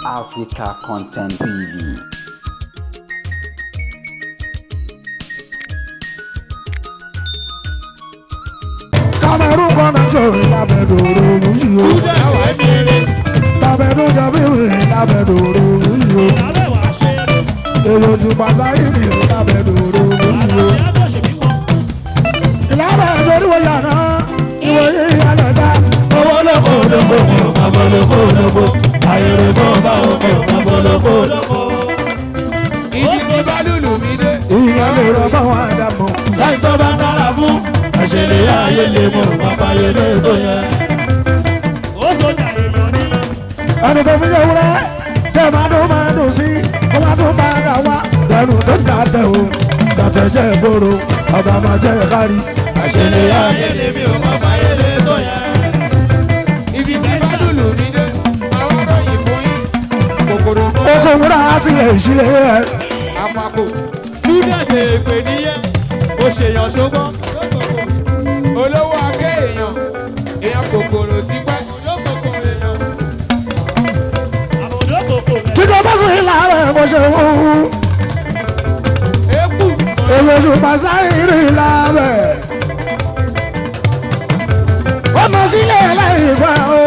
Africa Content TV. Cameroon connection lábẹ́dòrò yìí o. Lábẹ́dò jàbíwì lábẹ́dòrò yìí o. Èrò jù pàṣáyìrì lábẹ́dòrò yìí o. Ìlànà ìsoríwó yàrá ìwé yíyá lọ́dá. Owó lóko lóko mi ò máa bọ́ lóko lóko. Àyèrè tó bá òkè ò máa bọ́ lóko lóko. Ìdí tí bá lùlù mi dé. Ìyá lè rọ bá wọn àdàmọ̀. Sáyìn tó bá ń dára fún. Àṣẹlẹ̀ ayé lè mú bàbá yẹn lè tó yẹn. Ẹni tó fi yẹ wúrẹ́ tẹ́ máa dùn sí kó máa tún máa rà wá. Dẹnu tó dàtẹ̀ o, dàtẹ̀ jẹ́ ìgboro, ọba máa jẹ́ ìkárí. Àṣẹlẹ̀ ayé lè mi ò bàbá yẹn lè tó yẹn. Ibi tí bá lùlù mi dé. Àwọn ọ̀rọ̀ yìí fún yín. Kòkòrò tó Oko wúrà sílẹ̀ ìṣílẹ̀ ẹ̀. àpapọ̀. Student èpè nìyẹn, ó ṣèyàn ṣùgbọ́n. Olówó akẹ́ èèyàn. Èèyàn kòkòrò ti pẹ́. Kíkọ́ bá sùn ìlàrẹ̀ mo ṣe wú. Eku. Èlòṣù pàṣẹ ìlàrẹ̀. Ó mọ sílẹ̀ láìpẹ́ o.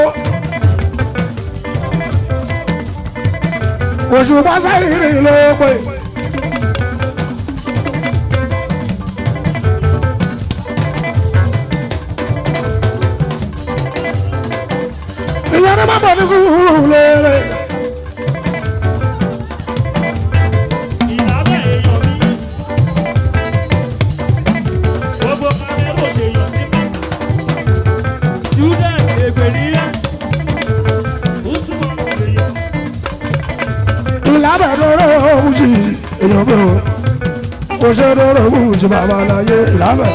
Oṣù pàṣẹ ìrìn ló pè. Ìyẹn ní má bọ̀ ní sùúrù lérè. Student èpè nìyẹn. Ìlàbẹ̀ lóró òwújì èèyàn mi ò kò ṣe lóró òwújì bàbá láyé ìlàbẹ̀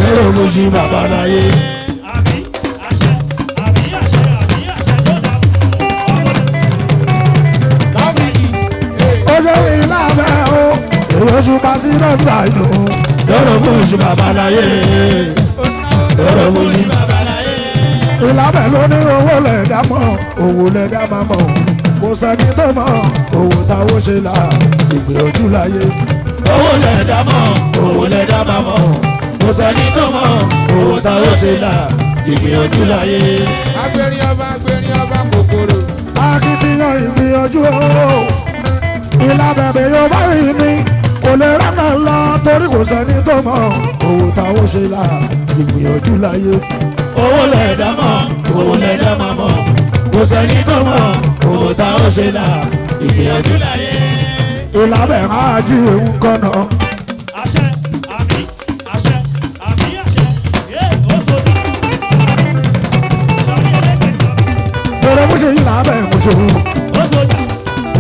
lóró òwújì bàbá láyé. Láfíìkì. Ó ṣe ìlàbẹ̀ o èèyàn ṣùpá sí lọ́gbà ìlú Lóró bùsù bàbá láyé. Lóró bùsù bàbá láyé. Ìlàbẹ̀ ló ní owó lẹ̀dá mọ̀ owó lẹ̀dá máa mọ̀ kò sẹ́ni tó mọ̀ owó táwọn ṣe là ìgbìyànjú láyé. Owó lẹ̀dá mọ̀, owó lẹ̀dá máa mọ̀. Kò sẹ́ni tó mọ̀, owó táwọn ṣe là ìgbìyànjú láyé. Agbérin ọba agbérin ọba kòkòrò. Akitiyan ìgbìyànjú o ìlàbẹ̀bẹ̀ yóò bá rí mi kò lè rànà lọ torí kò sẹ́ni tó mọ̀ owó táwọn ṣe là ìgbìyànjú láyé. Owó lẹ̀dá mọ̀, owó lẹ̀dá máa mọ̀. Kò sẹ́ni tó mọ̀, owó táwọn ṣe là ìgbìyànjú láyé. Ìlàbẹ̀ máa jí nǹkan náà. Bẹ̀rẹ̀ mú ṣe ìlàbẹ̀ mú ṣe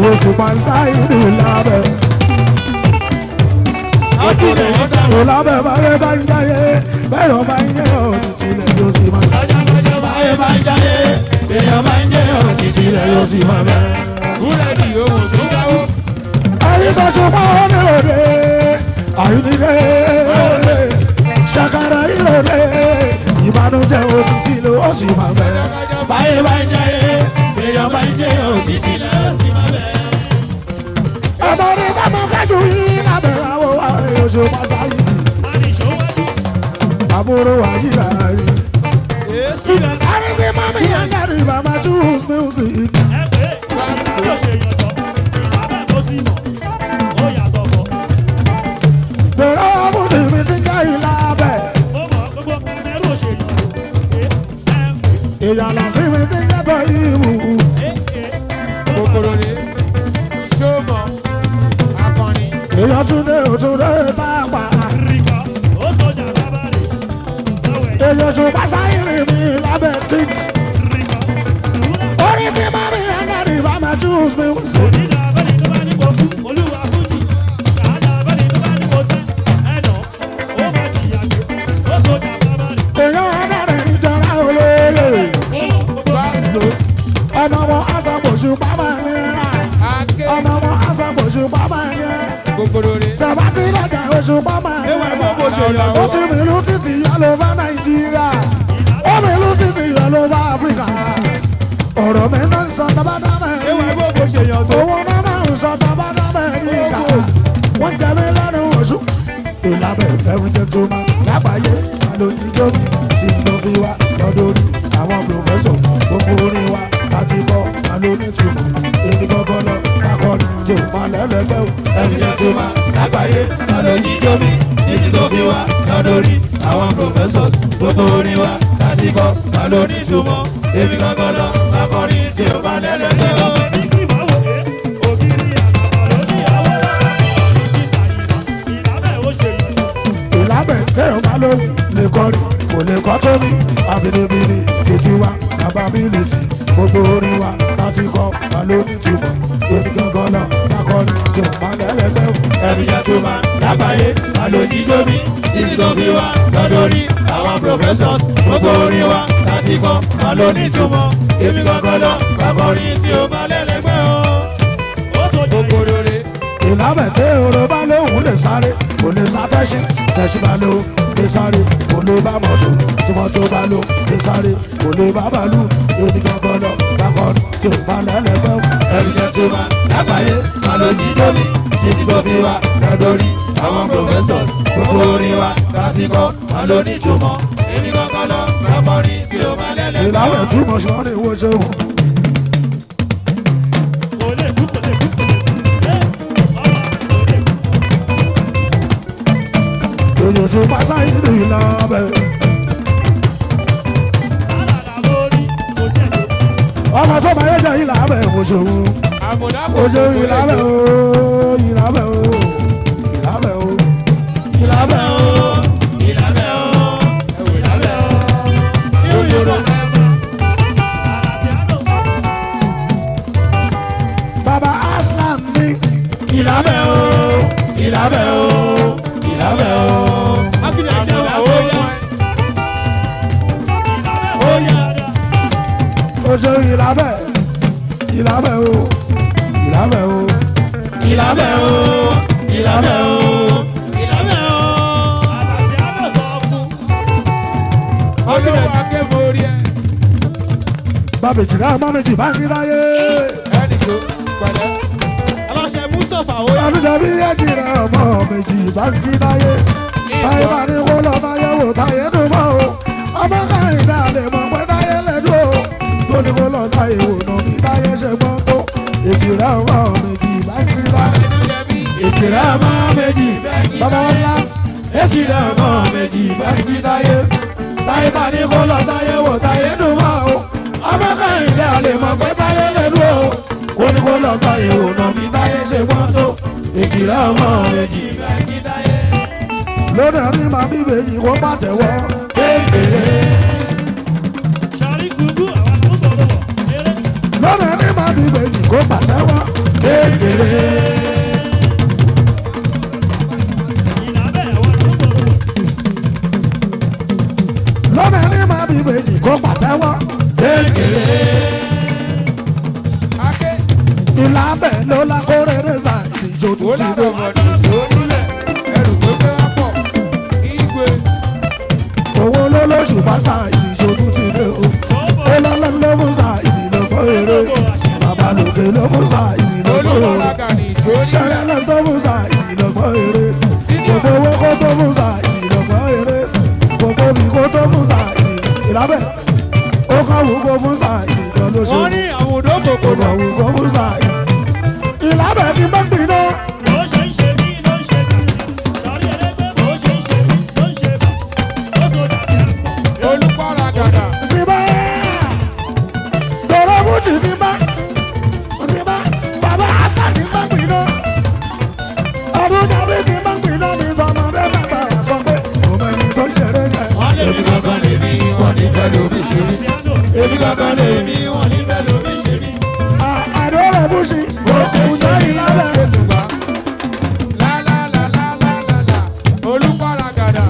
oṣù pàṣẹ ìlú ìlàbẹ̀. Ìlàbẹ̀ báyé bá ń jáyé bẹ́ẹ̀ bá ń yẹ òtítì lẹ̀ yóò sì máa. Lọ́jọ́kọ́jọ́ báyé bá ń jáyé, èèyàn bá ń jẹ́ òtítì lẹ̀ yóò sì máa bẹ́ẹ̀. Búrẹ́dì ohun tó dáwó. Ayé tó ṣùpá ní òde, àyínílé, ṣàkàrà ìlòdè, ìbànújẹ́ òtítì ló ó sì máa bẹ̀. Báyé bá ń jáyé, èèyàn bá ń jẹ́ òtítì lẹ̀ yóò sì máa bẹ́ẹ̀. Ẹ̀bọ̀n ní kámọ́ kájú yìí lábẹ́ àwọ̀ oṣù pàṣẹ. Àbúrò àyíká yìí. Àrísí mọ́mí àgbàdì bàbá choose music. Bẹ̀rẹ̀ ọmọdé mi ti jẹ́ ìlàbẹ̀. Ìyàlá sí mi ti yàtọ̀ ìwù. Kòkòrò ni. Ṣó mọ̀? Akọni. Ìyàtúndé òtúndé tápà. Èyàn ṣùgbọ́n sáyìnrì mi lábẹ́ tí. Orí tí mọ́mí àgbàdì bàbá choose music. Èyàn ọ̀dàrẹ̀ ìjọra olóye. Bastos. Ọmọ wọn aṣàkóso pápá nira. Aké. Ọmọ wọn aṣàkóso pápá nira. Kòkòrò ni. Tẹ̀bá tí lọ́jà oṣù pápá nira. Ó ti mìlú títì yọ ló bá Nàìjíríà. Ó mìlú títì yọ ló bá Áfíríkà. Ọ̀rọ̀ mi náà ń sọ tọ́ba dáná. Èèyàn tó. Owó náà máa ń sọ bàbá náà bẹ́ẹ̀ ní ìkà. Wọ́n jẹ mí lẹ́nu oṣù. Ìlàbẹ̀ fẹ́ràn jẹ́ tó máa lágbàáyé. Àlòjíjó mi ti lọ fi wá lọ́dọọdún. Àwọn pòfẹ́sọ̀ gbogbo orin wa láti kọ́ àlónítùmọ̀. Èmi gbọ́ngàn lọ kakọrin tí ò máa lẹ́lẹ́gbẹ́ o. Ẹ̀rù jẹ́ tó máa lágbàáyé. Àlòjíjó mi títí tó fi wá lọ́dọọdún. Àwọn professors gbogbo orin wa láti kọ́ àlónítùmọ̀. Èmi gbọ́ngàn lọ kakọrin tí ò máa lẹ́lẹ́gbẹ́ o. Ìlábẹ̀ tẹ́ ò bá lóhùn lè kọrin kò lè kọ́ tó mi. Àbínibíni títí wa bàbá mi lè tì gbogbo orin wa láti kọ́ àlónítùmọ̀. Èmi gbọ́ngàn lọ kakọrin tí ò máa lẹ́lẹ́gbẹ́ o. Ẹ̀rù jẹ́ tó máa lágbàáyé. Àlòjíjó mi títí tó fi wá lọ́dọọdún. Àwọn professors gbogbo orin wa láti kọ́ àlónítùmọ̀. Èmi gbọ́ngàn lọ kakọrin tí ò máa lẹ́lẹ́gbẹ́ o. Ògbòdòrè. Ìlábẹ̀ tí oró bá lóhùn lè sáré kò lè sá tẹ́sí tẹ́sí bá ló lè sáré kò lè bá mọ́tò tí mọ́tò bá ló lè sáré kò lè bá bàálù èmi gangan lọ bákan tí ò bá lẹ́lẹ́gbẹ́ o. Ẹ̀rù jẹ́ tó máa lágbàáyé. Àlòjíjó mi títí tó fi wá lọ́dọọdún. Àwọn professors gbogbo orin wa láti kọ́ àlónítùmọ̀. Èmi gbọ́ngàn lọ kakọrin tí ò máa lẹ́lẹ́gbẹ́ o. Ìlábẹ̀ tí mo sọ ní ìwé ṣe wò. Èyí ò ṣe pàṣẹ ìlú ìlábẹ̀. Ọmọ tó máa yẹ jẹ́ ìlábẹ̀ mo ṣe wò. Àmùdá kò Ó ṣe ìlábẹ̀ o ìlábẹ̀ o ìlábẹ̀ o ìlábẹ̀ o. Ìlàbẹ̀ o, ìlàbẹ̀ o, ìlàbẹ̀ o. Baba Aslam mi Ìlàbẹ̀ o, ìlàbẹ̀ o, ìlàbẹ̀ o. Àmùdá kò mọ ẹ. ó ṣe ìlàbẹ̀ ìlàbẹ̀ o ìlàbẹ̀ o Ìlàbẹ̀ o, ìlàbẹ̀ o, ìlàbẹ̀ o. Olówó akéwòrí ẹ. Bàbá ìjìnlẹ̀ ọmọ méjì bá ń rí láyé. Ẹnì ṣó pẹ̀lẹ́. Aláṣẹ Mustapha ó yá. Ọdún tàbí ẹ̀jìnlẹ̀ ọmọ méjì bá ń rí láyé. Táyé bá ní kó lọ táyé wò táyé dùn mọ́ o. Ọmọ káyìndà lè mọ̀ pé táyé lè dùn o. Tó ní kó lọ táyé wò nà bí táyé ṣe gbọ́n tó. Ìjìnlẹ̀ ọmọ méjì bá ń rí láyé. Ìjìnlẹ̀ ọmọ méjì. Bàbá ńlá Ìjìnlẹ̀ ọmọ méjì bá ń gbé táyé. Táyé bá ní kó lọ táyé wò táyé dùn mọ́ o. Ọmọ káyìndà lè mọ̀ pé táyé lè dùn o. Kó ní kó lọ táyé wò nà bí táyé ṣe gbọ́n tó. Ìjìnlẹ̀ ọmọ méjì bá ń gbé táyé. Lónìí ní màá bí bèjì kó má tẹ̀wọ́. Kékeré. Lónìí ní màá bí bèjì kó má tẹ̀wọ́. Kékeré. Lónìí ní màá bí bèjì kó má tẹ̀wọ́. Kékeré. Aké. Ìlàbẹ̀ ló la kórè rẹ̀ sà ìjó Ó tuntun lára dé. ọ̀bọ̀dì ṣó nílẹ̀. Ẹrù pépé wá pọ̀. Igwe. Owó ló lóṣù bá sà ìjó tuntun dé o. Ó lọ́lọ́ ló fún sà ìdìlò fún eré. Bàbá lòkè ló fún sà ìdìlò fún eré. Olúmọ̀lága ní ìṣó nílẹ̀. Ṣẹlẹ̀ ló tó fún sà ìdìlò fún eré. Gbogbo owó kó tó fún sà ìdìlò fún eré. Gbogbo mi kó tó fún sà ìdìlò ìlàbẹ̀. Ó kàn wù kó fún sà ìdìlò lóṣù. Wọ́n ní àwọn òdòkòkò Ó kàn wù kó fún sà ìdìlò. Ìlàbẹ̀ ti bá gbìn náà. Olúpọ̀ràgàdà. Ti bá tọrọ fújì ti bá ti bá bàbá asta ti bá gbìn náà. Ọdún tàbí ti bá gbìn náà ní tọmọdé bàbá sọ pé òun ẹni tó ṣeré jẹ. Èmi gangan lèmi, wọ́n ní fẹ́ lómi ṣe mí. Èmi gangan lèmi, wọ́n ní fẹ́ lómi ṣe mí. Àdóòrò búṣì Bó ṣe òun ṣe jẹ́ mí ló ìlàbẹ̀. ṣe tùgbà. Lálálálálálá. Olúpọ̀ràgàdà.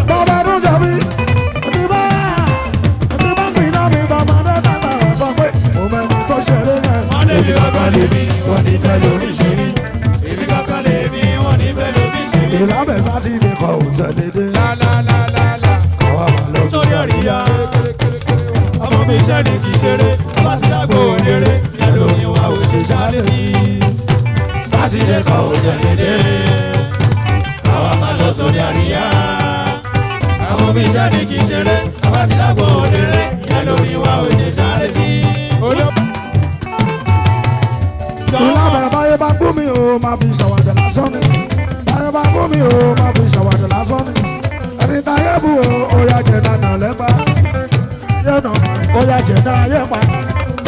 Bàbá ọdún tàbí ti bá ti bá gbìn náà ní tọmọdé bàbá sọ pé òun ẹni tó ṣeré jẹ. Èmi gangan lèmi, wọ́n ní fẹ́ lómi ṣe mí. Èmi gangan lèmi, wọ́n ní fẹ́ lómi ṣe mí. Ìlàbẹ̀ sá ti lè kọ̀ òtẹ̀lẹ̀ dé. Lálálálálá. Àwa máa lọ sí Sórí àríyá, ọmọ mi iṣẹ́ ni kì í ṣeré, bá ti dágbò òdèrè, ẹlòmíì wà wò. ṣe ṣáálẹ̀ ní. Sátidé kan ò tẹ̀lé dé. Àwa máa lọ sórí àríyá. Àwọn omi iṣẹ́ ni kì í ṣeré. Àwa ti dágbò òdèrè. Ìyẹn lórí wa ò ṣe ṣáálẹ̀ ní. Ìlànà báyé bá bú mi o, máa fi ṣàwàdà lásán ni. Báyé bá bú mi o, máa fi ṣàwàdà lásán ni. Ẹni táyé bú o, ó yá jẹ dáná lẹ́pa. Yọ̀nà ó yá jẹ dáná yẹ̀pa.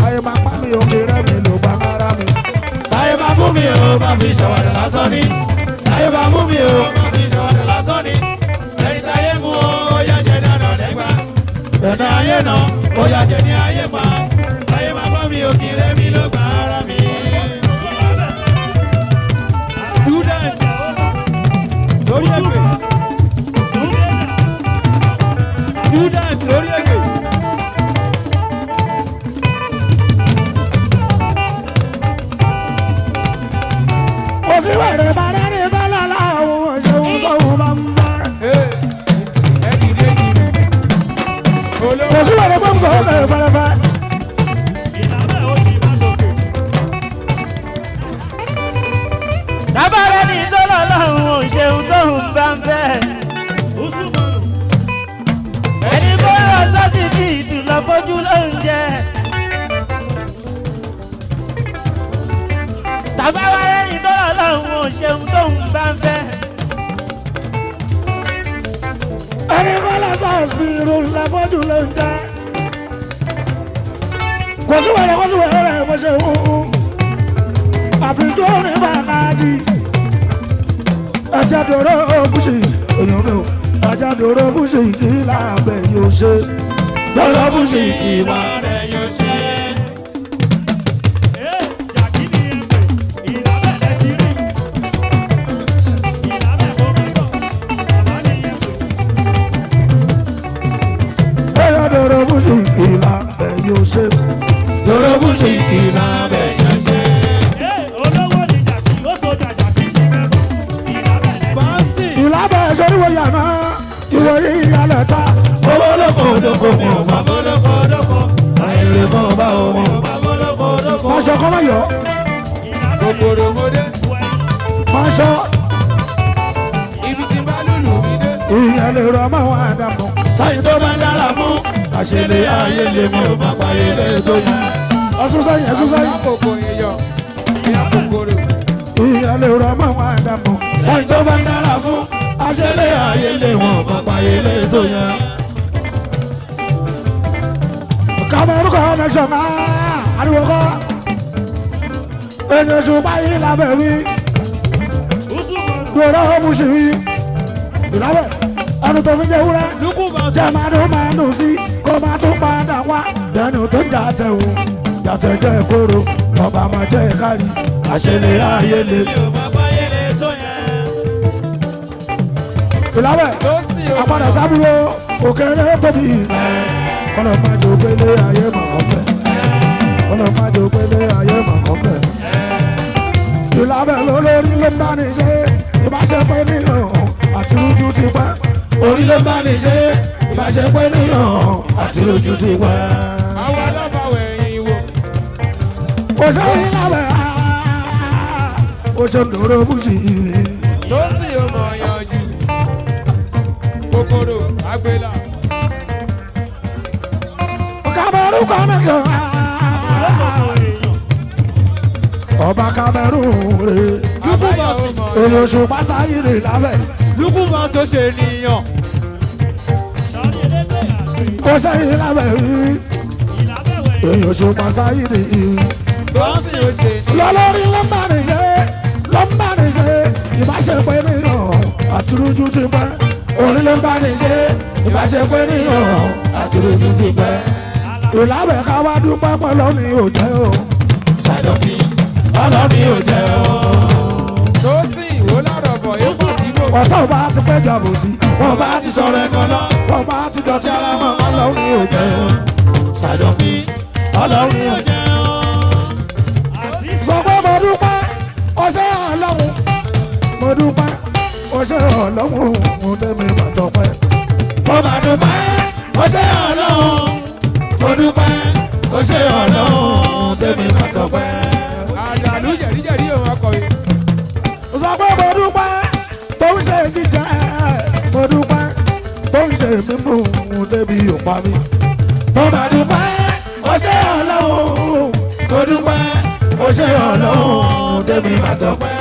Báyé bá pa mi o, kí rẹ́ mi ló pa ara mi. Táyé bá bú mi o, máa fi ṣàwàdà lásán ni. Táyé bá bú mi o, máa fi ṣàwàdà lásán ni. Ẹni táyé bú o, ó yá jẹ dáná lẹ́pa. Ẹ̀dá ayé náà, ó yá jẹ ní ayé pa. Táyé bá pa mi o, kí rẹ́ mi ló pa ara mi. Student lórí ègbè. Student lórí ègbè. Kò sí wẹ̀rẹ̀ bá rẹ́ni kọ́lá láwọn òṣèlú tóun bá ń bá. Kò sí wẹ̀rẹ̀ bá ń sọ ọ́kẹ́ fẹ́rẹ́fẹ́. Tábàárẹ̀ ní tó lọ́lọ́run ò ṣeun tóun bá ń bẹ́. Ẹni kó lọ sọ́sì bí ìtùlọ fojú lóúnjẹ. Tábàárẹ̀ ní tó lọ́lọ́run ò ṣeun tóun bá ń bẹ́. Ẹni kọ́lá sọ́ọ̀sì lọ́fọ́jú ló ń jẹ́. Kò sí wẹ̀rẹ̀ kò sí wẹ̀rẹ̀ mo ṣe wú. Àfijọ́ ní bàkájì. Ẹja dòró bùsì èèyàn mi ò. Ẹja dòró bùsì kí làbẹ̀ yóò ṣe. Dòró bùsì kí làbẹ̀ yóò ṣe. Ẹja dòró bùsì kí làbẹ̀ yóò ṣe. Dòró bùsì kí làbẹ̀ yóò ṣe. Ìlàbẹ̀ sóríwò yàrá ìwò yíyá lẹ́ta. Owó lóko lóko mi ò bá bólóko lóko. Àìrè mọ́ bá o mi ò bá bólóko lóko. Máṣọ kọ́ máa yọ. Kòkòrò mo dé. Máṣọ Ibi tí bá lùlù mi dé. ìyẹn lè rọ ọmọ àwọn àdàmọ̀. Sáyìn tó bá ń dára fún. Àṣẹlẹ̀ ayé lè mi ò bá payé lè tó yá. Ọ̀sùn sẹ́yìn ẹ̀sùn sẹ́yìn. Àkókò èèyàn èèyàn kòkòrò. Ìyẹn lè rọ ọmọ àwọn àdàmọ̀. Sáyìn tó bá ń dára fún. Àṣẹlẹ̀ ayé lè wọn bá payé lè tó yá. Kàmẹ́rù connection máa ariwo kọ́. Èyàn ṣùgbọ́n yìí lábẹ́ wí. Dòrò bùsì wí. Ìlábẹ̀ ẹnu tó fi jẹ́ wúrẹ́. Jẹ́ máa dùn máa dùn sí kó máa tún padà wá. Dẹnu tó ń jàtẹ̀ wò jàtẹ̀ jẹ́ kóró ọba máa jẹ́ kárí. Àṣẹlẹ̀ ayé lè Mi ò bá báyé lè tó yẹn. Ìlábẹ̀ àpàdà sábúrò òkèrè tóbi. Kọ́lọ̀ máa jò pélé ayé mọ̀ kọ́fẹ́. Kọ́lọ̀ máa jò pélé ayé mọ̀ kọ́fẹ́. Ìlábẹ̀ lólórí ló ń bá ní ṣe ìbáṣepọ̀ níyàn àti ojú ti pẹ́. Orí ló bá ní ṣe ìbáṣepọ̀ níyàn àti ojú ti pẹ́. Àwọn alábàwẹ̀ ẹ̀yìn wò. Kò sẹ́yìn lábẹ́ ó ṣe ń dòrò bùsì. Tó sì ó mọ̀ yanjú. Kòkòrò àgbélà. Kàmẹ́rù connection. Ọba Kàmẹ́rù rè Àbáyọ̀ ó mọ̀ èyí oṣù pásáyì rè lábẹ́. Lukú bá so ṣe nìyàn. Kò sẹ́yìn lábẹ́ rí èyí oṣù pásáyì rè. Tó sì ó ṣe ní. Lọ́lọ́rí ló ń bá ní ṣe ló ń bá ní ṣe ìbáṣepọ̀ ènìyàn àtirújú ti pẹ́. Orí ló bá ní ṣe ìbáṣepọ̀ níyàn àti ojú ti pẹ́. Ìlábẹ̀ ká wá dúpẹ́ pẹ̀lú mi ò jẹ́ o. Ṣàdọ̀bí ọlọ́ni ò jẹ́ o. Tó sì ó lárọ̀bọ̀ èèpọ̀ tí kò. Ọ̀tá ò bá ti pẹ́ jàbò sí. Wọ́n bá ti sọ̀rọ̀ ẹ̀kọ́ lọ. Wọ́n bá ti dọ̀tí ara wọn ọlọ́run ò jẹ́ o. Ṣàdọ̀bí ọlọ́ni ò jẹ́ o. Sọ pé mo dúpẹ́ ọṣẹ́ ọlọ́run mo dúpẹ́ ọṣẹ́ ọlọ́run mo tẹ́mi bàtọ́pẹ́. Mo máa dúpẹ́ ọṣẹ́ ọlọ́run. Mo dúpẹ́ ọṣẹ́ ọlọ́run tẹ́mi bàtọ́pẹ́. jíjẹ mímú débi òpá mi. Mo mà dúpẹ́ ó ṣé Ọlọ́run, mo dúpẹ́ ó ṣé Ọlọ́run débi mà tọpẹ́.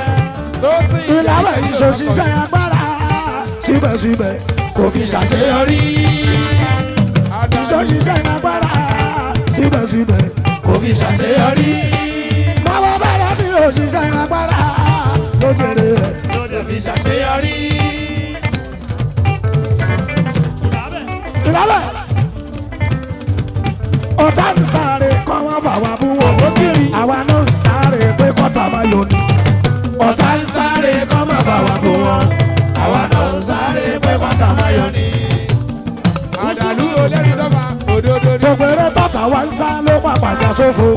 Ìlàwẹ̀ ìṣòṣìṣẹ́ agbára síbẹ̀síbẹ̀ kò fi ṣàṣeyọrí. Ìṣòṣìṣẹ́ agbára síbẹ̀síbẹ̀ kò fi ṣàṣeyọrí. Báwo bẹ̀rẹ̀ tí òṣìṣẹ́ agbára ló jèrè rẹ̀ ló fi ṣàṣeyọrí. Ìlàwẹ̀ ọ̀tá ń sáré kọ́ wọ́n fà wá bú wọn. Àwa náà ń sáré pé kọ́tà máa yọ ni. Ọ̀tá ń sáré kọ́ máa fà wá bú wọn. Àwa náà ń sáré pé kọ́tà máa yọ ni. Àdàlú olẹ́nu dọ́gba òdodo ni. Gbogbo eré tọ́ta wa ń sá ló pàpà já sófo.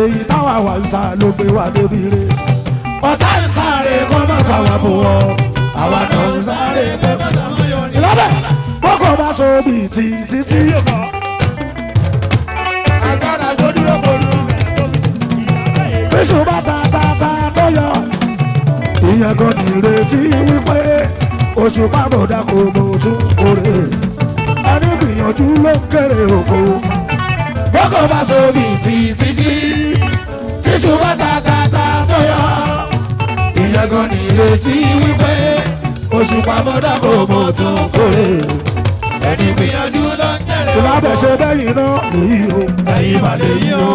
Èyí táwa wa ń sá ló gbé wa débi re. Ọ̀tá ń sáré kọ́ máa fà wá bú wọn. Àwa náà ń sáré pé kọ́tà máa yọ ni. Ìlọ́bẹ̀ bọ́kọ̀ bá so bíi ti títí. Agbára tó dúró pọ̀lú. Bíṣù bá ta ta ta tó yọ. Ìyẹn kan nìrètí wípé oṣù pàbọ̀dà kò mọ̀ tún kórè. Ẹni gbìyànjú ló ń kéré oko. Bọ́kọ̀ bá so bíi ti títí. Tíṣù bá ta ta ta tó yọ. Ìyẹn kan nìrètí wípé oṣù pàbọ̀dà kò mọ̀ tún kórè. Ẹni gbìyànjú ló ń jèrè oko. Ìlàbẹ̀ ṣe bẹ́yìn náà lèyí o. Ẹ̀yin mà lèyí o.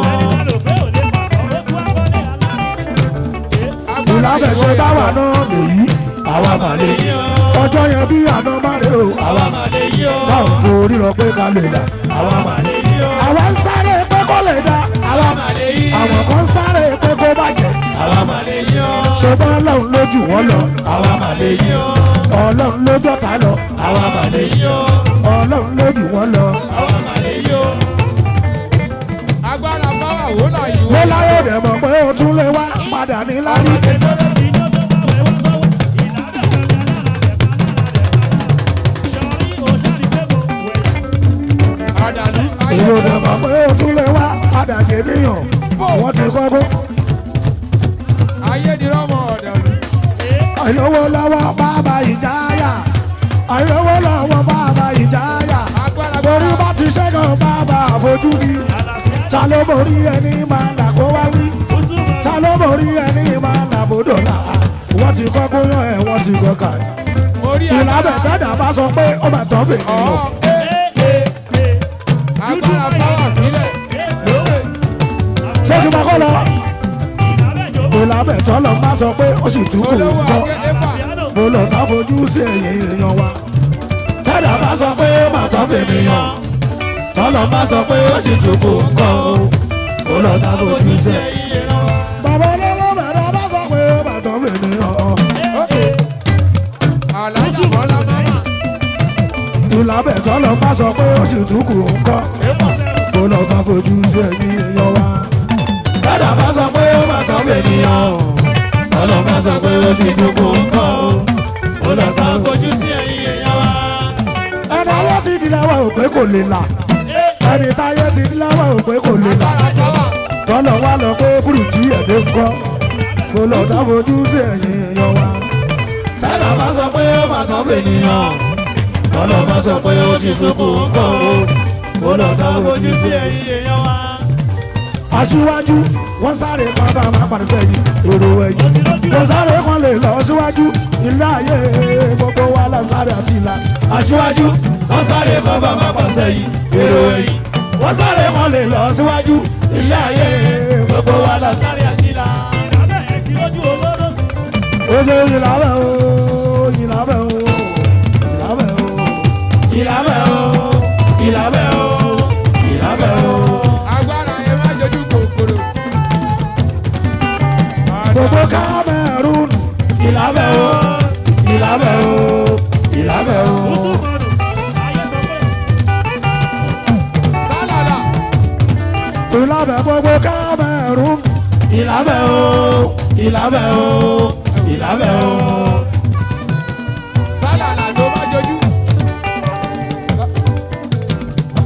Ìlàbẹ̀ ṣe báwa náà lèyí. Àwa mà lèyí o. Ọjọ́ yẹn bí àná má rè o. Àwa mà lèyí o. Táwọn forí lọ pé ká lè dà. Àwa mà lèyí o. Àwa ń sáré pé kó lè dá. Àwa mà lèyí. Àwọn kan ń sáré pé kó bàjẹ́. Àwa mà lèyí o. Ṣùgbọ́n Ọlọ́run ló jù wọ́n lọ. Àwa mà lèyí o. Ọlọ́run ló jọ̀tá lọ. Àwa mà lèyí o. Ọlọ́run ló jù wọ́n lọ. Àwa mà lèyí o. Agbára báwa wò là yìí Mo láyọ̀ dẹ̀ mọ̀ pé o tún lè wá padà ní lárí. Àdàlú ayé Èlò dẹ̀ mọ̀ pé o tún lè wá padà jẹ̀bíyàn. Wọ́n ti kọ́kọ́. ayé ni rọ́mọ ọ̀dàlú. Àìlówó lọ́wọ́ bàbá ìjáyà. Àìlówó lọ́wọ́ bàbá ìjáyà. Agbára Borí bá ti ṣẹ́gun bàbá àfojúdi. Ta ló borí ẹni máa là kó wá wí? Ta ló borí ẹni máa là bòdò là? Wọ́n ti kọ́kọ́ yán ẹ̀ wọ́n ti kọ́kà. Orí Ìlàbẹ̀ tẹ́dà bá sọ pé ó mà tán fèmí o. Ọ̀ agbára báwa sílẹ̀ lókè. Ṣé kí n máa kọ́ lọ? Ìlàbẹ̀ tọ́lọ̀ bá sọ pé ó sì tún kò Olówó kọ́. akéde fà. Mo lọ tá fojú sí ẹ̀yìn èèyàn wa. Tẹ́dà bá sọ pé ó mà tán fèmí yàn. Tọ́lọ̀ bá sọ pé ó sì tún kò kọ́ o. Mo lọ tá fojú sí ẹ̀yìn èèyàn wa. Bàbá olówó bàdá bá sọ pé ó mà tán fèmí yàn. Àlàájá Bọ́lá máma. Ìlàbẹ̀ tọ́lọ̀ bá sọ pé ó sì tún kò kọ́. Mo lọ tá fojú sí ẹ̀yìn èèyàn wa. Tẹ́dà bá sọ pé ó mà tán fèmí yàn. Tọ́lọ̀ bá sọ pé ó sì tún kò kọ́ o. Ó lọ tá fojú sí ẹ̀yìn èèyàn wa. Ẹni ayé ti di láwọ̀ ò pé kò lè là. Ẹni táyé ti di láwọ̀ ò pé kò lè là. Agbára báwa. Tọ́lọ̀ wá lọ pé kúrìtì ẹ̀dẹ́ ń kọ́. Mo lọ tá fojú sí ẹ̀yìn èèyàn wa. Tẹ́dà bá sọ pé ó mà tán fèmí yàn. Tọ́lọ̀ bá sọ pé ó sì tún kò kọ́ o. Ó lọ tá fojú sí ẹ̀yìn èèyàn wa. Aṣíwájú wọ́n sáré kan bá máa padà sẹ́yìn èrò ẹ̀yìn. Wọ́n sáré kan lè lọ síwájú ilé ayé gbogbo wa la sáré àti ìlà. Aṣíwájú wọ́n sáré kan bá máa pàṣẹ yìí èrò ẹ̀yìn. Wọ́n sáré kan lè lọ síwájú ilé ayé gbogbo wa la sáré àti ìlà. Ó ṣe ìlàbẹ̀ o, ìlàbẹ̀ o, ìlàbẹ̀ o. Ìlàbẹ̀ o, ìlàbẹ̀ o, ìlàbẹ̀ o. Agbára ẹ má jojú kòkòrò. Gbogbo Cameroon Ìlàbẹ̀ o, ìlàbẹ̀ o, ìlàbẹ̀ o. Sálàlà. ìlàbẹ̀ gbogbo Cameroon Ìlàbẹ̀ o, ìlàbẹ̀ o, ìlàbẹ̀ o. Sálàlà ló má jojú.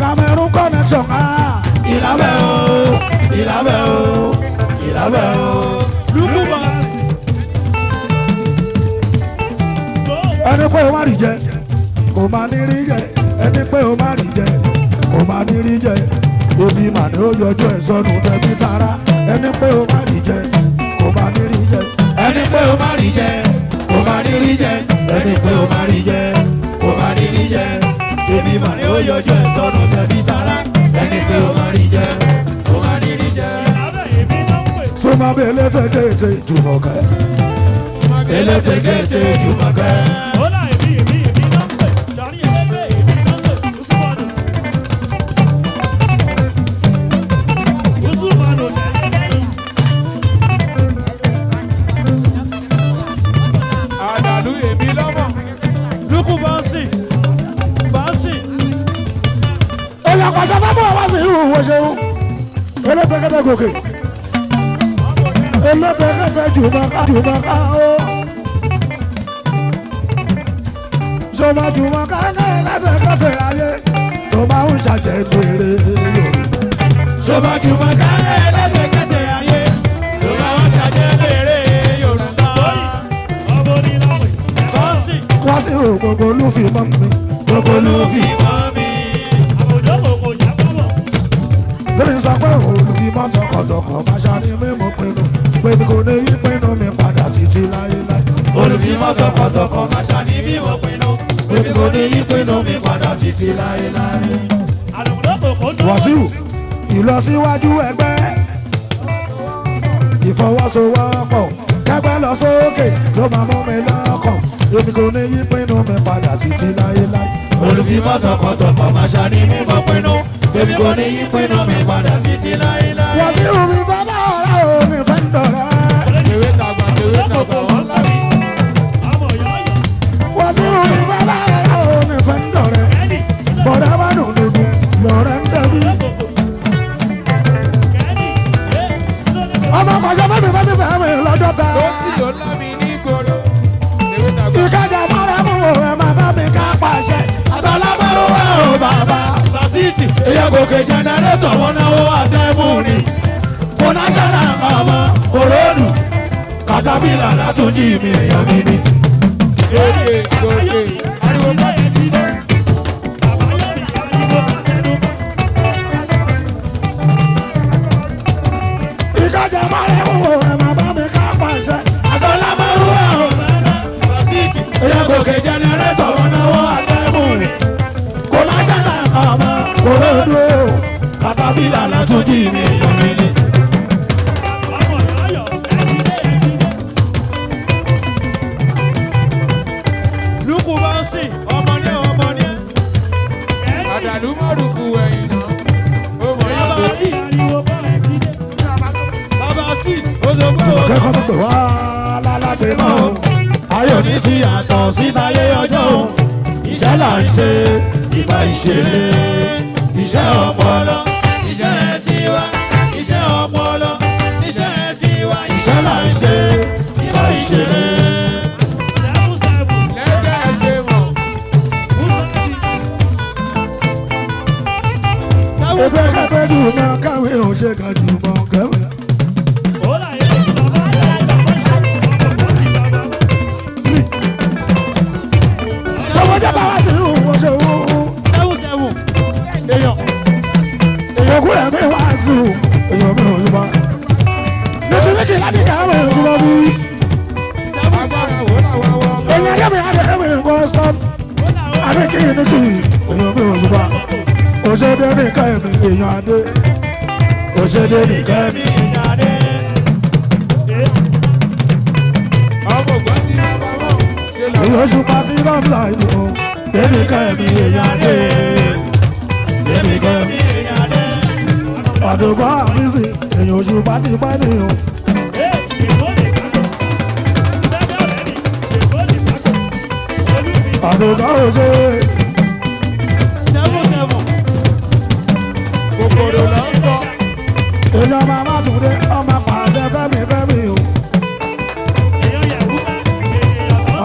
Cameroon connection ah. Ìlàbẹ̀ o, ìlàbẹ̀ o, ìlàbẹ̀ o. Ẹni pé wá rí jẹ kò máa ní rí jẹ Ẹni pé o má rí jẹ, o má ní rí jẹ. Ebi mà ní ó yọjú ẹ̀ sọnù tẹ̀bí tara. Ẹni pé o má rí jẹ, o má ní rí jẹ. Ẹni pé o má rí jẹ, o má ní rí jẹ. Ẹni pé o má rí jẹ, o má ní rí jẹ. Ebi mà ní ó yọjú ẹ̀ sọnù tẹ̀bí tara. Ẹni pé o má rí jẹ, o má ní rí jẹ. Súnmọ́ bí elétekéte Jùmọ̀kẹ́. Elétekéte Jùmọ̀kẹ́. Àdàlú èmi lọ́mọ̀. Lukú bọ́ǹsì bọ́ǹsì. Èèyàn pàṣẹ fábọ̀ wá sí ìhù wo ṣeun. Elétekéte gòkè. Elétekéte Jùmọ̀kẹ́ Jùmọ̀kẹ́ o. Jọba Jùmọ̀kẹ́ elétekéte ayé tó máa ń ṣàjẹgbèrè Yorùbá. Jọba Jùmọ̀kẹ́ elétekéte ayé tó máa ń ṣàjẹgbèrè Yorùbá. Bọ́ǹsì. Wá sí ìhù gbogbo olúfìmọ́ mi. Gbogbo olúfìmọ́ mi. Lórí sọ pé olùfimọ́ tọkàntọkàn máa ṣàní mímú pinnu pé mi kò ní yí pinnu mi padà títí láéláé. Olùfimọ́ tọkàntọkàn máa ṣàní mímú pinnu pé mi kò ní yí pinnu mi padà títí láéláé. Wàsíù ìlọsíwájú ẹgbẹ́ ìfọwọ́sowọ́pọ̀ kẹgbẹ́ lọ sókè ló máa mú mi lọ́kàn èmi kò ní yí pinnu mi padà títí láéláé. Olùfimọ́ tọkàntọkàn máa ṣàní mímú pinnu pé mi kò ní yí pinnu mi padà títí láéláé. Wàsíù mi fẹ́ bá ọ̀rẹ́ o mi fẹ́ ń dọ̀rẹ́. Tèwé tàgbà tèwé tàgbà wọ́n lárí. Wàsíù mi fẹ́ bá ọ̀rẹ́ o mi fẹ́ ń dọ̀rẹ́. Bọ̀dá bá dùn dùn lọ́rẹ́ ń dẹ̀bí. Ọmọ pàṣẹ fẹ́mi fẹ́mi fẹ́mi lọ́jọ́ ta. Tó sì ló lá mi ní gbòòrò. Tèwé tàgbà. Ìkájà mọ́rẹ́ mú òun máa bá mi ká pàṣẹ. Àtàlámọ́rúwá ò bàbá. Fásitì. Èyàn gòkè jẹnẹrétọ̀ wọn náwó àtẹ́mú ni. Kò náṣẹ́nà ọmọ kòrónù. Kàtàbílà látúnjì mi èèyàn mi ni. Gòkè gòkè. Ariwo bá ti ti dé. Ìkájà mọ́rẹ́ mú òun máa bá mi ká pàṣẹ. Àtàlámọ́rúwá ò bàbá. Fásitì. Èyàn gòkè jẹnẹrétọ̀ wọn náwó àtẹ́mú ni. Kò náṣẹ́nà ọmọ Kòrónù. Kàtàbílà látúnjì mi èèyàn mi ni. Lukú bọ́ǹsì ọmọ ní ọmọ ní. Àdàlú mọ̀rùkù ẹ̀yìn náà. Ó mọ̀ yín Bàbá tí. Bàbá tí. Ó sọ pé o. Kẹ́kọ̀ọ́ tó pè wá lálàgbé mọ́ o. Ayọ̀ ní ti yàtọ̀ sí táyé ọjọ́ o. Iṣẹ́ là ń ṣe, ìgbà ìṣeré. Iṣẹ́ ọpọlọ. Iṣẹ́ tiwa. Iṣẹ́ ọpọlọ. Iṣẹ́ tiwa. Iṣẹ́ là ń ṣe, ìgbà ìṣeré. lẹ́gbẹ̀ẹ́ ṣe mọ̀. Elétekéte Jùmọ̀kẹ́ mi ò ṣe kan Jùmọ̀kẹ́ mi. Tọwọ́ jẹ́ bá wá sí ìhù wo ṣe wú. 7-7. Èèyàn. Èèyàn kúrẹ̀ mi wá sí ìhù. Èèyàn mi ò ṣùgbọ́n. Nítorí láti ká mi ò ṣùgbọ́n bí. Agbára wo làwọn wọ ọmọ. Èèyàn yẹ́ mi adé mi kò stop. Adé kì í ní kì í. Èèyàn mi ò ṣùgbọ́n. Òṣèdè nìkan ẹ̀mí èèyàn adé. Òṣèdè nìkan mi èèyàn adé. Ọmọ ògbọ́n ti bàbá mọ̀. Ṣé lọ. Èèyàn ṣùpá sí lọ́mùlà yìí o. Nìkan mi èèyàn adé. Nìkan mi èèyàn adé. Àdògbò àfíìsì èèyàn ṣùpá ti pẹ́ nìyẹn. Àdògbò òṣè. 7-7. Kòkòrò ló ń sọ. Èèyàn máa má tún dé ọmọ pàṣẹ fẹ́mi fẹ́mi o.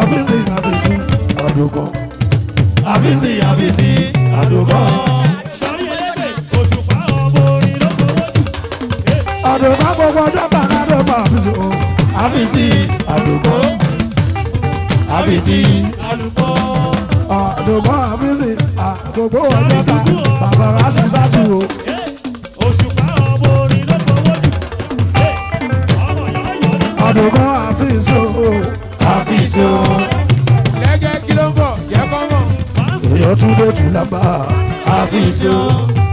Àfíìsì àfíìsì àdògbò. Àfíìsì àfíìsì àdògbò. Àdògbò gbogbo ọjọ́ bàbá àdògbò àfíìsì o. Àfíìsì àdògbò. Àfíìsì àdògbò. Àdùnkọ́ àfíìsì àgbogbo ọjọ́ta bàbá wa sì sátú o. Àdùnkọ́ àfíìsì o. Àfíìsì o. Lẹ́gẹ́ kí ló ń bọ̀ jẹ́ kọ́ mọ̀. Èèyàn tún dé tù lágbà. Àfíìsì o.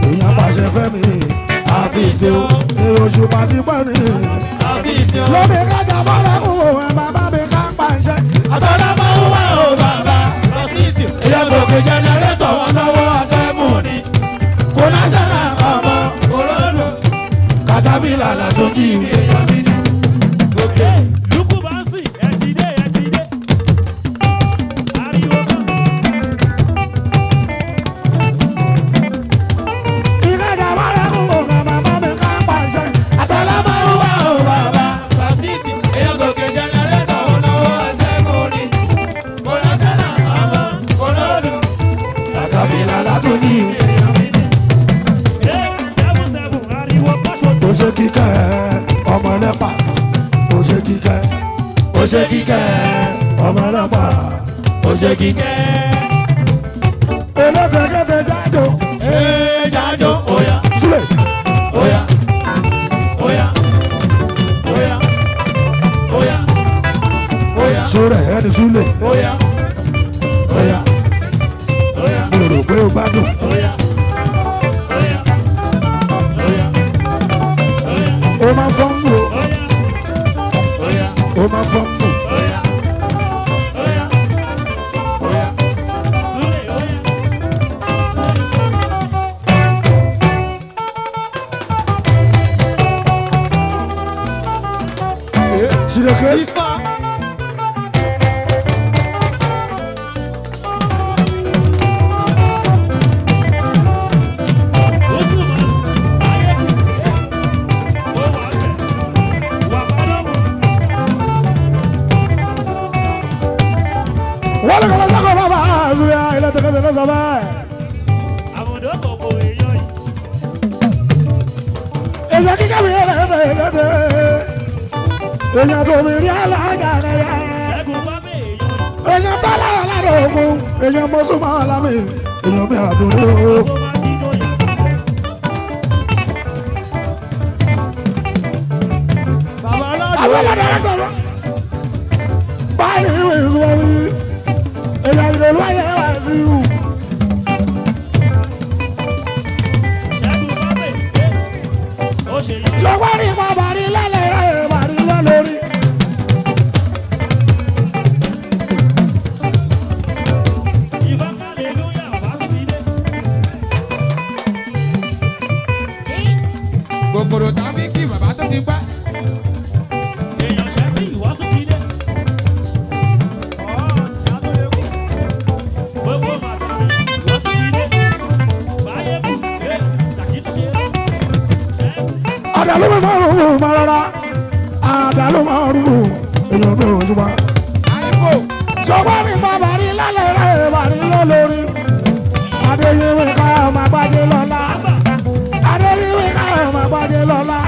Èèyàn pàṣẹ fẹ́mi. Àfíìsì o. Èrò òṣùpá ti pẹ́ ni. Àfíìsì o. Lóde kájà bọ́lá kú ẹ̀ bàbá mi ká pàṣẹ. Àtọ́lá máa ń wá o bàbá. Lọ́sítì. Èèyàn gòkè jẹnẹrétọ̀ wọn náwó atẹ́gùn ni. Kò náṣẹ́nà ọmọ kòrónù. Kàtàbílà làtúnjì èèyàn mi ni. Gòkè. Ìkájà bọ́lá kú ẹ̀ bàbá mi ká pàṣẹ. Àtọ́lá máa ń wá o bàbá. Lọ́sítì. Èèyàn gòkè jẹnẹrétọ̀ wọn náwó atẹ́gùn ni. Kò náṣẹ́nà ọmọ kòrónù. Kàtàbílà látúnjì. Ó ṣe kíkẹ́ ọmọ ẹlẹ́pà. Ó ṣe kíkẹ́. Ó ṣe kíkẹ́. Ọmọ ẹlẹ́pà. Ó ṣe kíkẹ́. Olótẹ̀kẹ́tẹ̀ jájò. Ee jájó oya Súlẹ̀. oya oya oya oya oya Súlẹ̀ ẹni súlẹ̀. oya oya oya Mo rò pé o gbádùn. oya oya oya oya Ó máa ń fọ́n mú o. oya Ó máa ń fọ́n mú. oya oya oya. Ṣìlẹ̀ kérésì. Wọ́n lè kọ́lá sọ́kọ̀ bàbá àzúyà ilé tẹ̀kẹ́tẹ̀ lọ́sọ̀ bẹ́ẹ̀. Èyàn kíkẹ́ mi yẹlẹ̀ tẹ̀kẹ́tẹ̀. Èyàn tó mi rí alága rẹ̀ yẹ. Èyàn tó láyọ̀ lára òkun. Èyàn mọ́sùmọ́ lámì. Èyàn mi àdúró. Bàbá Àwọn aládùn. ọlọ́dẹ rẹ̀ sọ̀rọ̀. Báyìí ìwé ìṣúná wí. Èyàn ìdòlú ayé wá sí ìhù. Ṣọwọ́ rí bàbá rí lálẹ́ rẹ̀ bàrí lọ́ lórí. Kòkòrò tàbí kí bàbá tó ti pẹ́. Àdàlú mi máa rú máa rárá. Àdàlú máa rú èèyàn mi ò ṣùgbọ́n. Àìkò. Ṣọwọ́ rí bàbá rí lálẹ́ rẹ̀ bàrí lọ́ lórí. Adéyẹwé ká ọmọ àgbájé lọ́la. Adéyẹwé ká ọmọ àgbájé lọ́la.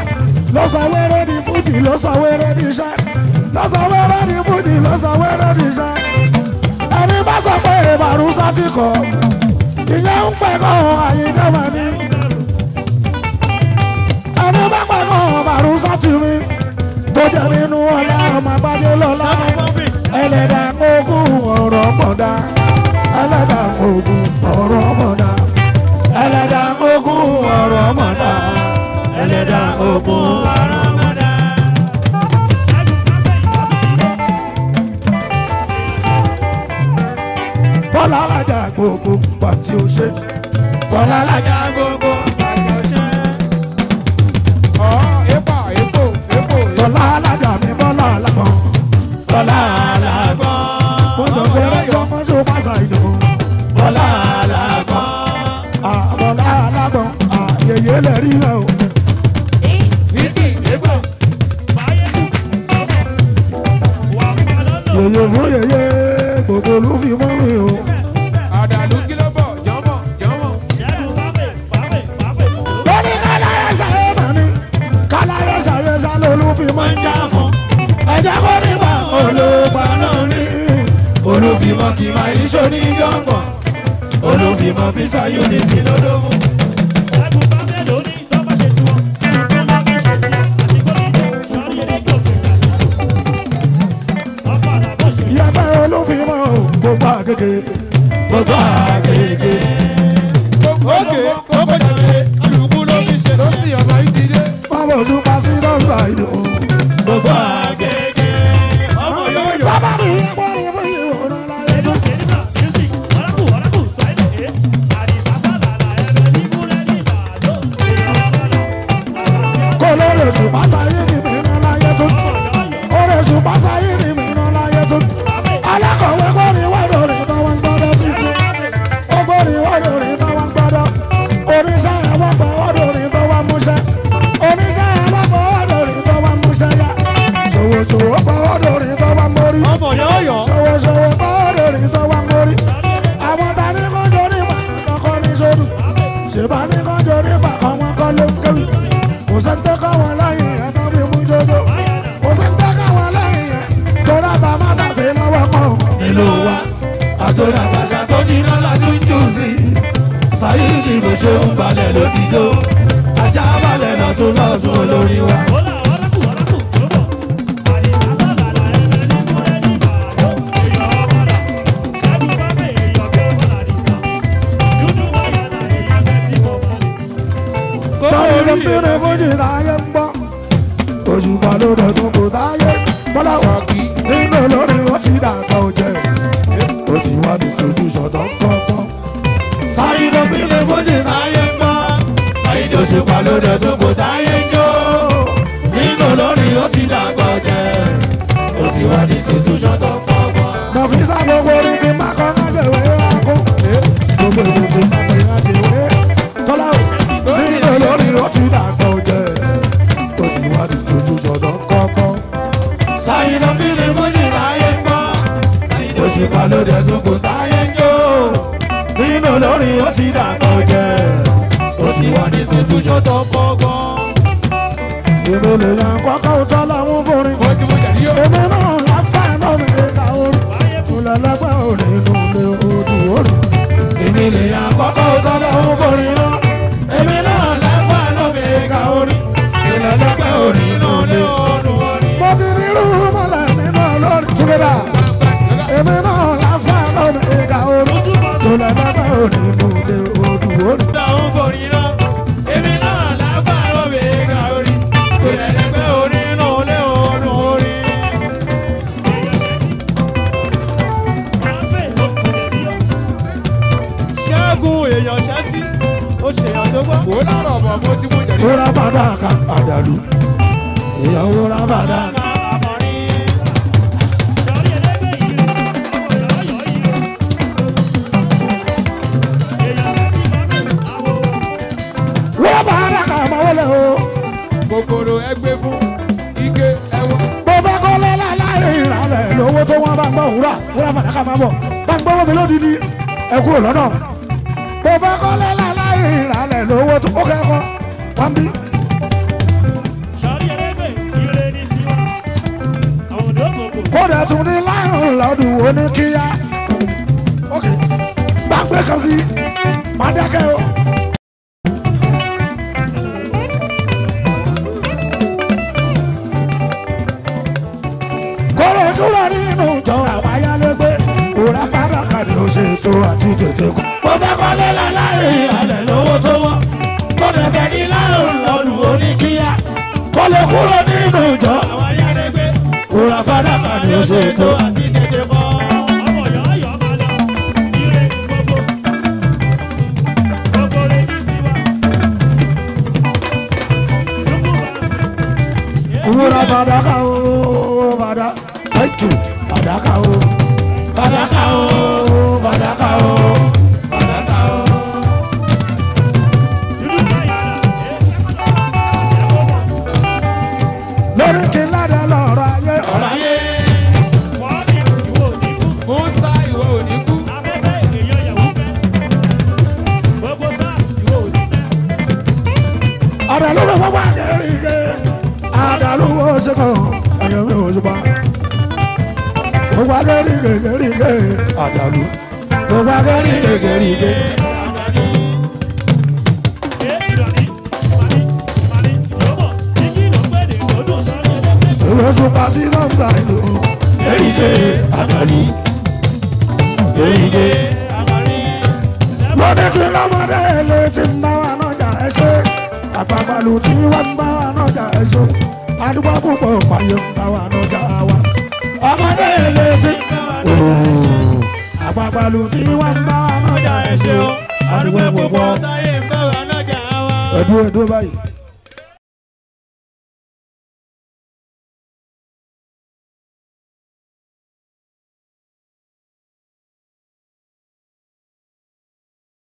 Ló sọ wéré ní fújì, ló sọ wéré ní iṣẹ́. Ló sọ wéré ní fújì, ló sọ wéré ní iṣẹ́. Ẹni bá sọ pé ìbàrúsá ti kọ̀, ìyẹn ń pẹ̀ kọ́ àyíká mà ní. Ẹni bá pẹ̀ kọ́ ìbàrúsá ti rí. Tó jẹ́ nínú ọlá ọmọ àgbájé lọ́la. Ẹlẹ́dàá ogún ọ̀rọ̀ mọ̀dá. Ẹlẹ́dàá ogún ọ̀rọ̀ mọ̀dá. Ẹlẹ́dàá ogún ọ̀rọ̀ mọ̀dá. Ẹlẹ́dàá ogún ọ̀rọ̀ mọ̀dá. Bọ́lá alájà gbogbo pàtí ó ṣe. Bọ́lá alájà gbogbo àti ọ̀ṣẹ́. Ọ̀ èpà èpò èpò. Bọ́lá alájà mi bọ́lá alágbọ̀n. Bọ́lá alágbọ̀n. Mo jọ fẹ́rẹ́ jọ mọ́jú pàṣà ìṣòro. Bọ́lá alágbọ̀n. Bọ́lá alágbọ̀n àyèyé lè rí ẹ o. Wíkì èpò. Yèyé fún yèyé gbogbo ló fi mọ́ mi o. Àdàlú kí ló bọ̀ jọ́mọ̀ jọ́mọ̀. Lórí káláyé ṣàyé màní, káláyé ṣàyé ṣàlólú fi mọ́ ń já fún. Ẹ̀jẹ̀ kò ní bá olùpa náà ní. Olúfimọ́ kì máa yí sóní jọ̀gbọ̀n. Olúfimọ́ Visa Unity lọ́dọ́mú. Ìyàgbẹ́ Olúfimọ́ gbogbo àgègè. Gbogbo àgègè. Ókè kókó jàre alùpùpù ló fi ṣe tó sì ọmọ yìí ti dé. Báwo tún pa sí lọ́gbà ìlú? Gbogbo àgègè. Ọmọ yóò yọ. Sábà mi gbọ́dọ̀ fún ìwòran láyé tó. Kó lórí oṣù pásáyé ni mìíràn láyé tó. Orí oṣù pásáyé ni mìíràn láyé tó. Alákọ̀wé gbọ́dọ̀ wọ́dọ̀ rẹ̀ tó wọ́n gbọ́dọ̀ fi sí. Ó gbọ́dọ̀ wọ́dọ̀ rẹ̀ tó wọ́n gbọ́dọ̀. Oníṣẹ́ ẹ̀wọ̀n gbọ́ wọ́dọ̀ rẹ̀ tó wọ́n múṣẹ́. Oníṣẹ́ ẹ̀wọ̀n gbọ́ wọ́dọ̀ rẹ̀ tó wọ́n múṣẹ́ yá. Ṣòwòṣòwò gbọ́ wọ́dọ̀ rẹ̀ tó wọ́n mórí. Ọmọ yóò yọ. Ṣòwòṣòwò gbọ́ wọ́dọ̀ rẹ̀ tó wọ́n mórí. Àwọn ta ní kọjọ nípa kọ́kọ́ ní sódù. Ṣèbá ní kọjọ nípa àwọn kọ́ ló ń kéwì. Kò sẹ́ńtẹ́ kọ́ wọn láyé ẹ̀ tó fi mú jójó. Kò sẹ́ńtẹ́ kọ́ wọn láyé ẹ̀ tó dáta má dà sí lọ́wọ́ kan. Nílò wa, àtòrí àtàṣà tó jiná láti ń jù sí. Sáyídì bó ṣe ń balẹ̀ lódìjó. Ajá balẹ̀ lọ́tún lọ́tún olórí wa. Sọ́yìn ló ń bèrè fújì láyé ń gbọ́. Òṣùpá ló dẹ̀kun kò táyé. Bọ́lá wà nínú olórí ó ti dàgbà òjẹ́. Ó ti wá ní sojú ṣọ̀dọ̀ kọ́kọ́. Sáyídì ló ń bèrè fújì láyé ń gbọ́. Sáyídì òṣùpá ló dẹ̀kun kò táyé ń jó. Nínú olórí ó ti dàgbà jẹ́. Ó ti wá ní sojú ṣọ̀dọ̀ kọ́kọ́. Kọ̀fíìsà gbogbo orin ti máa kọ́ máa ṣe wé akó. Gbogbo orin ti máa kọ́ máa ṣe wé. Tọ́lá o, nínú olórí ó ti dàgbà òjẹ́. Ó ti wá ní sojú ṣọ̀dọ̀ kọ́kọ́. Sáyídì ló ń bèrè fújì láyé ń gbọ́. Sáyídì òṣùpá ló dẹ̀kun kò táyé ń jó. Nínú olórí ó ti dàgbà jẹ́. Ó ti wá ní sojú ṣọ̀dọ̀ kọ́kọ́. Èmi lè yan kọ́kọ́ òótọ́ làwọn fúnrin. Mo ti mú jàdí yó. Èmi náà láfà náà mi ká orin. Ìlẹ̀lẹ́gbẹ́ òrìn inú ilé odò orin. Èmi lè yan kọ́kọ́ òótọ́ làwọn fúnrin náà. Èmi náà láfà náà mi ká orin. Ìlẹ̀lẹ́gbẹ́ òrìn inú ilé odò orin. Mo ti rí irú mọ́lẹ̀ nínú olórin. Túnbẹ̀dà. Èmi náà láfà náà mi ká orin. Ìlẹ̀lẹ́gbẹ́ òrìn inú ilé odò orin. Làwọn fúnrin náà. Èmi náà láfà náà mi ká orin. Ìlẹ̀lẹ́gbẹ́ òrìn inú ilé odò orin. Ṣẹ́gun èèyàn ṣẹ́tí, ó ṣèyàn tó gbọ́. Wò láàrọ̀ bọ̀ mo ti mú jàdí yó. Wúrà fàdákà àdàlù. Ìyàwó wúrà fàdákà. Wúrà fàdákà máa wọlé o. Kòkòrò ẹgbẹ́ fún ike ẹwà. Mo fẹ́ kọ́ lọ́la láyé ìrànlẹ̀ lówó tó wọ́n bá ń gbọ́ wúrà wúrà fàdákà máa bọ̀. Bá ń gbọ́wọ́ mi lódìdí ẹ kúrò lọ́nà. Mo fẹ́ kọ́ lọ́la láyé ìrànlẹ̀ lówó tó ó kẹ́kọ̀ọ́ wọ́n bí. Kódà tún ní láàrún lọ́dún oníkíyá. Ok, bá ń gbé kan sí, má dákẹ́ o. Kórè kúrò nínú ìjọ àwọn ayálégbé, òrà fàdákà ni ó ṣe tó àti tètè kú. Mo fẹ́ kọ́lé láláì ìrànlẹ̀ lówó tó wọ́n. Mo dẹ̀ fẹ́ ní láàrún lọ́dún oníkíyá. Kọ́lé kúrò nínú ìjọ àwọn ayálégbé. Wúrà fàdákà ni ó ṣe tó àti tètè bọ́. Wúrà fàdákà o, fàdá, thank you, fàdákà o, Fàdákà o, fàdákà o, fàdákà o. Lórí kí n ládàá lọ́rọ̀ ayé ọ̀rọ̀ Ọ̀rọ̀ ayé. Musa ìwọ ò ní kú. Àdàlú ló fọwọ́ àgẹ́rìgẹ́, àdàlú ó ṣe kàn, ẹ̀yẹ́ mi ò ṣe pa. Gbogbo àgẹ́rìgẹ́ gẹ́rìgẹ́, àdàlú. Gbogbo akẹ́rì gègèrè. Olóṣù pàṣẹ lọ́sà ìlú. Èrìgè àgbàlí. Èrìgè. Mo ní kí lọ́mọdé lè ti ń bá wa nájà ẹ ṣe. Àgbàgbàlù tí wọ́n ń bá wa nájà ẹ ṣe. Àdúgbò púpọ̀ pààyè ń bá wa nájà wa. Ọmọdé lè ti. Àgbàgbàlù tí wọ́n ń bá wa nájà ẹ ṣe. Àdúgbò púpọ̀ sáyé ń bá wa nájà wa. Ẹ̀dúró ẹ̀dúró báyìí.